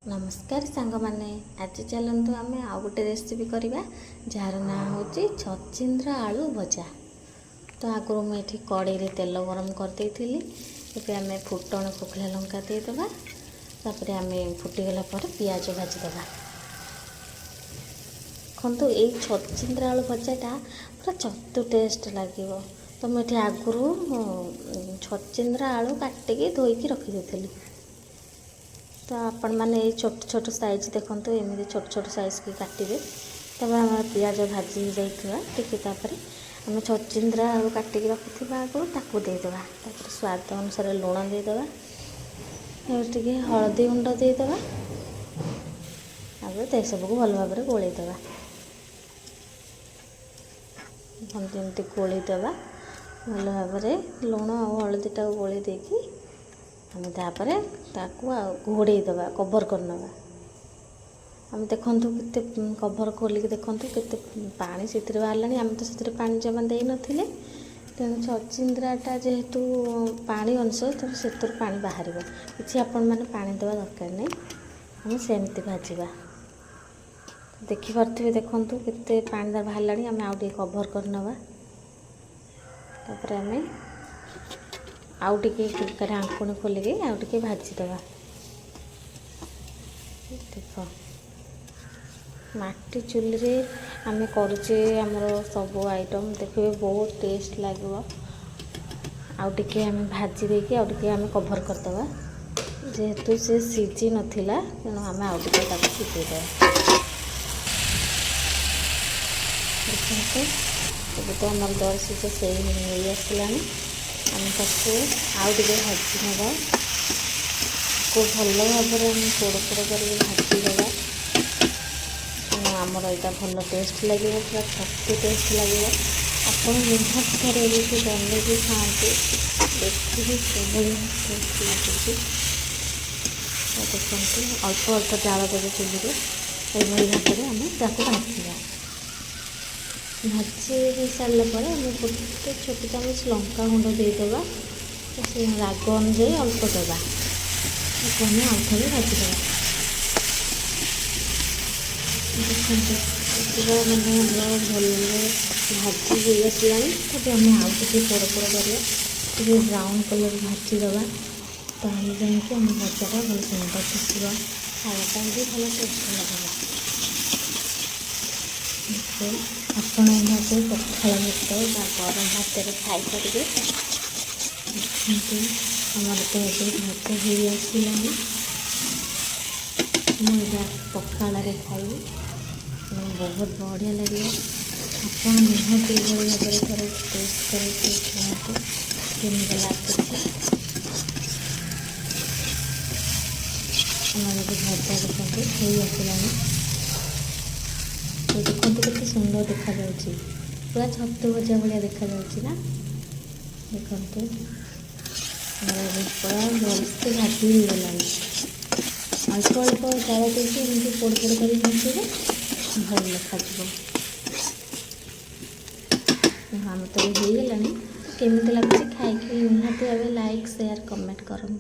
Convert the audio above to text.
ନମସ୍କାର ସାଙ୍ଗମାନେ, ଆଜି ଚାଲନ୍ତୁ ଆମେ ଆଉ ଗୋଟେ ରେସିପି କରିବା, ଯାହାର ନାଁ ହେଉଛି ଛଚିନ୍ଦ୍ର ଆଳୁ ଭଜା। ତ ଆଗରୁ ମୁଁ ଏଠି କଡ଼େଇରେ ତେଲ ଗରମ କରିଦେଇଥିଲି। ଏବେ ଆମେ ଫୁଟଣ, ଶୁଖିଲା ଲଙ୍କା ଦେଇଦେବା। ତାପରେ ଆମେ ଫୁଟିଗଲା ପରେ ପିଆଜ ଭାଜିଦେବା। ଦେଖନ୍ତୁ, ଏଇ ଛଚିନ୍ଦ୍ର ଆଳୁ ଭଜାଟା ପୁରା ଛତୁ ଟେଷ୍ଟ ଲାଗିବ। ତ ମୁଁ ଏଠି ଆଗରୁ ଛଚିନ୍ଦ୍ର ଆଳୁ କାଟିକି ଧୋଇକି ରଖିଦେଇଥିଲି। ତ ଆପଣମାନେ ଏଇ ଛୋଟ ଛୋଟ ସାଇଜ୍, ଦେଖନ୍ତୁ, ଏମିତି ଛୋଟ ଛୋଟ ସାଇଜ୍କି କାଟିବେ। ତାପରେ ଆମର ପିଆଜ ଭାଜି ହେଇଯାଇଥିବା ଟିକେ, ତାପରେ ଆମେ ଛଚିନ୍ଦ୍ରା ଆଳୁ କାଟିକି ରଖିଥିବା ଆଗରୁ, ତାକୁ ଦେଇଦେବା। ତାପରେ ସ୍ୱାଦ ଅନୁସାରେ ଲୁଣ ଦେଇଦେବା। ତାପରେ ଟିକେ ହଳଦୀ ଗୁଣ୍ଡ ଦେଇଦେବା। ତାପରେ ସେସବୁକୁ ଭଲ ଭାବରେ ଗୋଳେଇ ଦେବା। ଦେଖନ୍ତୁ, ଏମିତି ଗୋଳେଇ ଦେବା ଭଲ ଭାବରେ। ଲୁଣ ଆଉ ହଳଦୀଟାକୁ ଗୋଳେଇ ଦେଇକି ଆମେ ତାପରେ ତାକୁ ଆଉ ଘୋଡ଼େଇ ଦେବା, କଭର୍ କରିନେବା ଆମେ। ଦେଖନ୍ତୁ, କେତେ କଭର୍ ଖୋଲିକି ଦେଖନ୍ତୁ, କେତେ ପାଣି ସେଥିରେ ବାହାରିଲାଣି। ଆମେ ତ ସେଥିରେ ପାଣି ଜମା ଦେଇନଥିଲେ, ତେଣୁ ଛଚିନ୍ଦ୍ରାଟା ଯେହେତୁ ପାଣି ଅଂଶ, ତେଣୁ ସେଥିରୁ ପାଣି ବାହାରିବ। କିଛି ଆପଣମାନେ ପାଣି ଦେବା ଦରକାର ନାହିଁ। ଆମେ ସେମିତି ଭାଜିବା। ଦେଖିପାରୁଥିବେ, ଦେଖନ୍ତୁ କେତେ ପାଣି ବାହାରିଲାଣି। ଆମେ ଆଉ ଟିକେ କଭର୍ କରିନେବା। ତାପରେ ଆମେ ଆଉ ଟିକେ ଢାଙ୍କୁଣୀ ଖୋଲିକି ଆଉ ଟିକେ ଭାଜିଦେବା। ଦେଖ, ମାଟି ଚୁଲିରେ ଆମେ କରୁଛେ ଆମର ସବୁ ଆଇଟମ୍, ଦେଖିବେ ବହୁତ ଟେଷ୍ଟ ଲାଗିବ। ଆଉ ଟିକେ ଆମେ ଭାଜି ଦେଇକି ଆଉ ଟିକେ ଆମେ କଭର୍ କରିଦେବା। ଯେହେତୁ ସେ ସିଝି ନଥିଲା, ତେଣୁ ଆମେ ଆଉ ଟିକେ ତାକୁ ସିଝେଇଦେବା। ଦେଖନ୍ତୁ, ଏବେ ତ ଆମର ଦର ସିଝା ସେଇ ହେଇ ଆସିଲାଣି। ଆମେ ତାକୁ ଆଉ ଟିକେ ଭାଜି ନେବା। ତାକୁ ଭଲ ଭାବରେ ଆମେ ପୋଡ଼ ପୋଡ଼ କରିକି ଭାଜିଦେବା। ତେଣୁ ଆମର ଏଇଟା ଭଲ ଟେଷ୍ଟ ଲାଗିବ, ପୁରା ଛତୁ ଟେଷ୍ଟ ଲାଗିବ। ଆପଣ ନିହାତି ଥରେ ଏମିତି ବନେଇକି ଖାଆନ୍ତୁ, ଦେଖିବେ କିଭଳି ଟେଷ୍ଟ ଲାଗୁଛି। ଦେଖନ୍ତୁ, ଅଳ୍ପ ଅଳ୍ପ ଜାଳ ଦେବେ ଚୁଲିରେ। ଏଇଭଳି ଭାବରେ ଆମେ ତାକୁ ଭାଜିବା। ଭାଜି ହେଇସାରିଲା ପରେ ଆମେ ଗୋଟେ ଛୋଟ ଚାମଚ ଲଙ୍କା ଗୁଣ୍ଡ ଦେଇଦେବା। ସେ ରାଗ ଅନୁଯାୟୀ ଅଳ୍ପ ଦେବା। ତାକୁ ଆମେ ଆଉ ଥରେ ଭାଜିଦେବା। ଦେଖନ୍ତୁ, ପୁରା ମାନେ ଆମର ଭଲରେ ଭାଜି ହେଇ ଆସିଲାଣି। ତାପରେ ଆମେ ଆଉ ଟିକେ ପୋଡ଼ ପୋଡ଼ କରିବା, ଟିକେ ବ୍ରାଉନ୍ କଲର୍ ଭାଜିଦେବା। ତାହେଲେ ଯାଇକି ଆମ ଭଜାଟା ଭଲ ସୁନ୍ଦର ଦିଶିବ, ଖାଇବା ପାଇଁ ବି ଭଲ ଟେଷ୍ଟ ଲାଗିବ। ଆପଣ ଏହାକୁ ପଖାଳ ଭାତ ବା ଗରମ ଭାତରେ ଖାଇପାରିବେ। ଦେଖନ୍ତୁ, ଆମର ତ ଏବେ ଭଜା ହେଇ ଆସିଲାଣି। ମୁଁ ଏଇଟା ପଖାଳରେ ଖାଇବି, ବହୁତ ବଢ଼ିଆ ଲାଗିବ। ଆପଣ ନିହାତି ଏଭଳି ଭାବରେ ଥରେ ଟେଷ୍ଟ କରିକି କୁହନ୍ତୁ କେମିତି ଲାଗୁଛି। ଆମର ଏବେ ଭଜା ଦେଖନ୍ତୁ ହେଇ ଆସିଲାଣି। ତ ଦେଖନ୍ତୁ, କେତେ ସୁନ୍ଦର ଦେଖାଯାଉଛି, ପୁରା ଛତୁ ଭଜା ଭଳିଆ ଦେଖାଯାଉଛି ନା? ଦେଖନ୍ତୁ, ଆମର ଏବେ ପୁରା ଭଲସେ ଭାଜି ହେଇଗଲାଣି। ଅଳ୍ପ ଅଳ୍ପ ଜାଳ ଦେଇକି ଏମିତି ପୋଡ଼ ପୋଡ଼ କରି ଭାଜିବେ, ଭଲ ଦେଖାଯିବ। ଆମର ତ ହେଇଗଲାଣି। କେମିତି ଲାଗୁଛି ଖାଇକି ନିହାତି ଭାବେ ଲାଇକ୍, ସେୟାର, କମେଣ୍ଟ କରନ୍ତୁ।